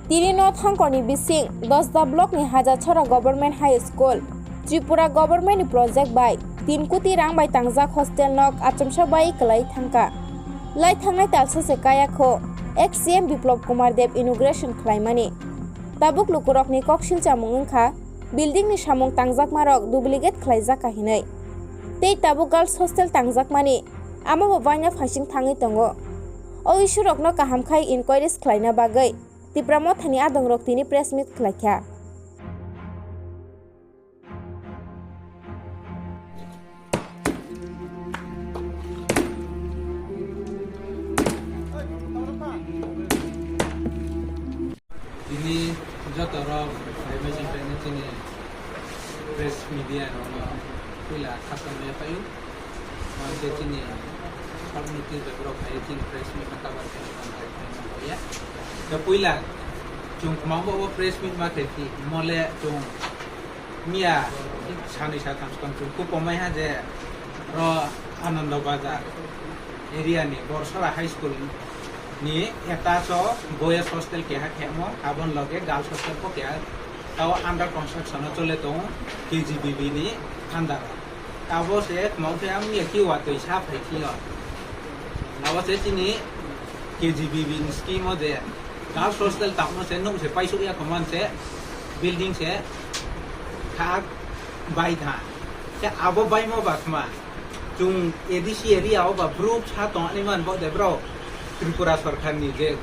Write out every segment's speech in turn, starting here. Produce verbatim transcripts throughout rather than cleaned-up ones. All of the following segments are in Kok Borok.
Tini no thangkorni bising Dosda block ni Hajachora Government High School, Tripura Government ni project bai tin koti rang bai tangjak hostel nok achomsa bai kwlai thangkha. Lai thangnai talsa se kaya kho, ex C M Biplab Kumar Deb inauguration khlaimani. Tabuk lukurokni koksil chamung wngkha, building ni samung tangjakmarok duplicate khlaijak kha hinwi. Tei tabuk girls hostel tangjakmani, amo bo baina phaising thangwi tongo. O issue rokno kaham khai inquiries khlaina bagwi Tipra Mothani adongrok tini press meet khlaikha. Tini joto rok phai maiching paino chini press media rokno puila khasam ya paio. Mangke chini short notice bai borok phai chini press meet no cover khaina tongthai khaina hoya. Ke puila chung kwmang bo press meet ma khe phi mole chung miya sanwi satham swkang chung kuk komai ha je ro Anando Bazar area ni Borsora High School ni eta so boys hostel keha khemo, abon loge girls hostel bo keha tao under construction o chole tongo K G B B ni under o. Abo se kwmang khe ang miya ki watwi sa phai khe o. Abo se chini K G B B ni scheme o je girls hostel tamo se nuk se paisuk ya kwmang se building se khak bai tha. Khe abo baimo ba khma chung A D C area o ba brouh sa tong ani man bo de bro Tripura sorkar ni je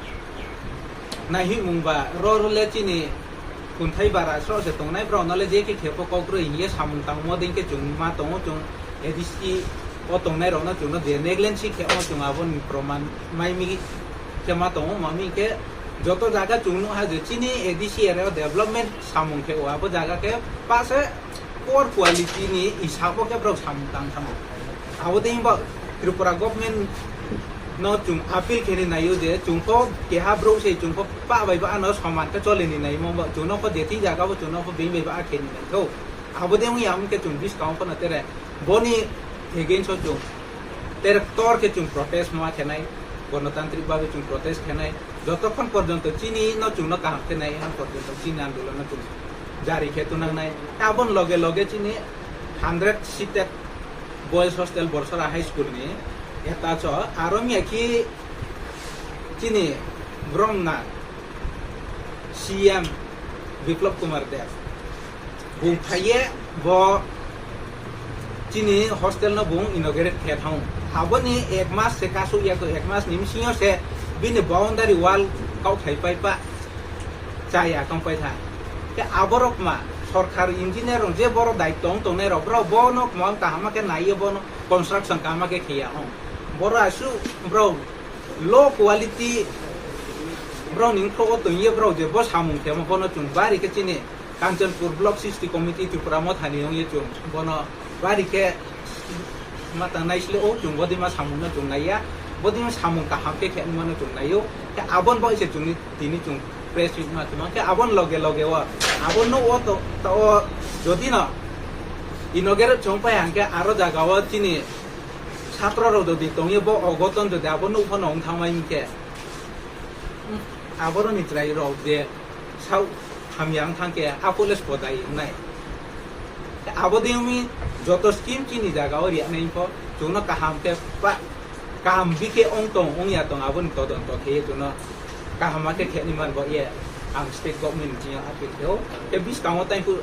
naihi mung ba ro ro le chini kunthai bara sro se tongnai bro no le je khe khepo kok roi hiye samung tangmo ding khe chung ma tongo chung A D C o tongnai rok no chung no je negligence khe o chung abo ni proman mai mi khe ma tongo ma mi khe joto jaga chung no ha je chini A D C area o development samung khe o abo jaga khe pa se poor quality ni hisabo khe borok samung tang thangwi. Abo dei ba Tripura government no chung appeal khe ni naio je chung kho keha borok se chung kho pa bai ba ano soman khe chole ni nai mo ba chung no kho je thik jaga bo chung no kho bini bai ba khe ni nai tho. Abo dei wngya wngkhe chung buskang kho no tere boni against o chung tere tor khe chung protest ma khe nai, gonotantrik babe chung protest khe nai. Jotokhon porjonto chini no chwngno kaham khe nai, ang porjonto chini andolon no chwng jari khe tunang nai. Aboni loge loge chini hundred seated boys hostel Borsora High School ni eta cho aro miya khi chini bromna C M Biplab Kumar Deb. Bung phaiye bo chini hostel no bung inaugurate khe thang. Aboni ek mas se kasuk ya, ek mas ni bisingo se bini boundary wall kau khai pai pa chaya tong pai tha. Ke aborok ma sorkar engineer rok je borok daitong tongnai rok, borok bono mang kaham khe naiye, bono construction kaham khe khiya hong. Borok asu borok low quality borok ning kho tong ye borok je bo samung khe mo bono chung bari khe chini Kanchanpur Block sixty Committee Tipra Mothani wngye chung bono bari khe ma tang nai sile o chung bodima samung no chung naiya, bodima samung kaham khe khe mano chung naio, khe abon bai se chungni tini chung press meet ma tuma khe abon loge loge o abon no o to to o jodi no inaugurate chong pai hangke aro jaga o chini satro rok jodi tongye bo ogoton jodi abo nukphano wng thangmai hingke aboroni chwrai rok je Sao hamya wng thang khe a police bodai wngnai. Abo de wngwi joto scheme chini jaga o riya nai pho chwngno kaham khe pa kaham bikhe wng tong wng ya tong aboni todonto khe chwngno kaham khe khe ni man bo ye ang state government ni appeal khe o. Khe biskango tai phu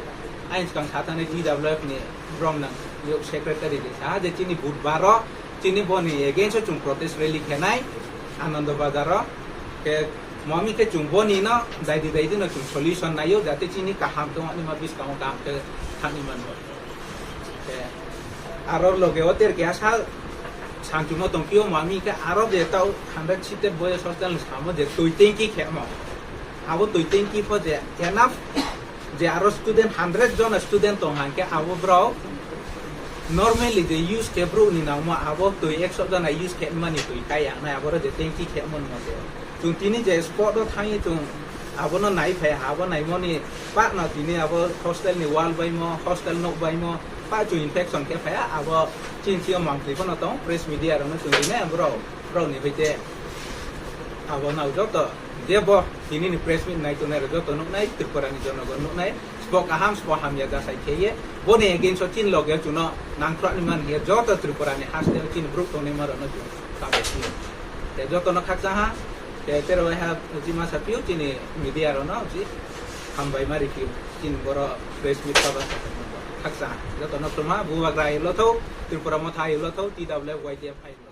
ain skang sa thani T W F ni brom nang yo secretary de sa je chini budbar o chini boni against o chwng protest rally khe nai Anando Bazar o. Khe Mami khe chwng boni no daidi daidi no chwng solution naio, jate chini kaham tong ani ma biskango kaham khe thani manbo. Khe aro loge o ter keha sal sanchumo tong phio mami khe aro je tao hundred seated boys hostel ni samo je twi tanki khe mo. Abo twi tanki pho je enough je aro student hundred jona student tong hang khe abo bro normally je use khe bro ni nangmo abo twi ekso jona use khe mani twi kai ang nai abo je tanki khe mon mo je. Chwng tini je spot o thangwi chwng abono nai phai ha, abo naimoni pakno tini abo hostel ni wall baimo, hostel nok baimo, pa chwng infection khe phai ha, abo chini sio mangtwi phano tong, press media rokno chwng rinai borok, borokni hoite. Abo nao joto je bo tini ni press meet nai tongnai rok joto nuknai, Tripura ni jonogon nuknai, sbo kaham sbo hamya jasai kheye, boni against o chini loge chuno nangkhruani man hiya joto Tripura ni haste o chini brouh tongnai ma rok no chung kabo sio. Te joto no khakchang ha, te tero wai ha uji ma sapio chini media rok no uji hambai ma ripio chini boro press meet kaba sa khakchang ha, joto no khulum ha, Bubagra ayuk lo thou, Tripura Motha ayuk lo thou, T W F Y T F ayuk lo.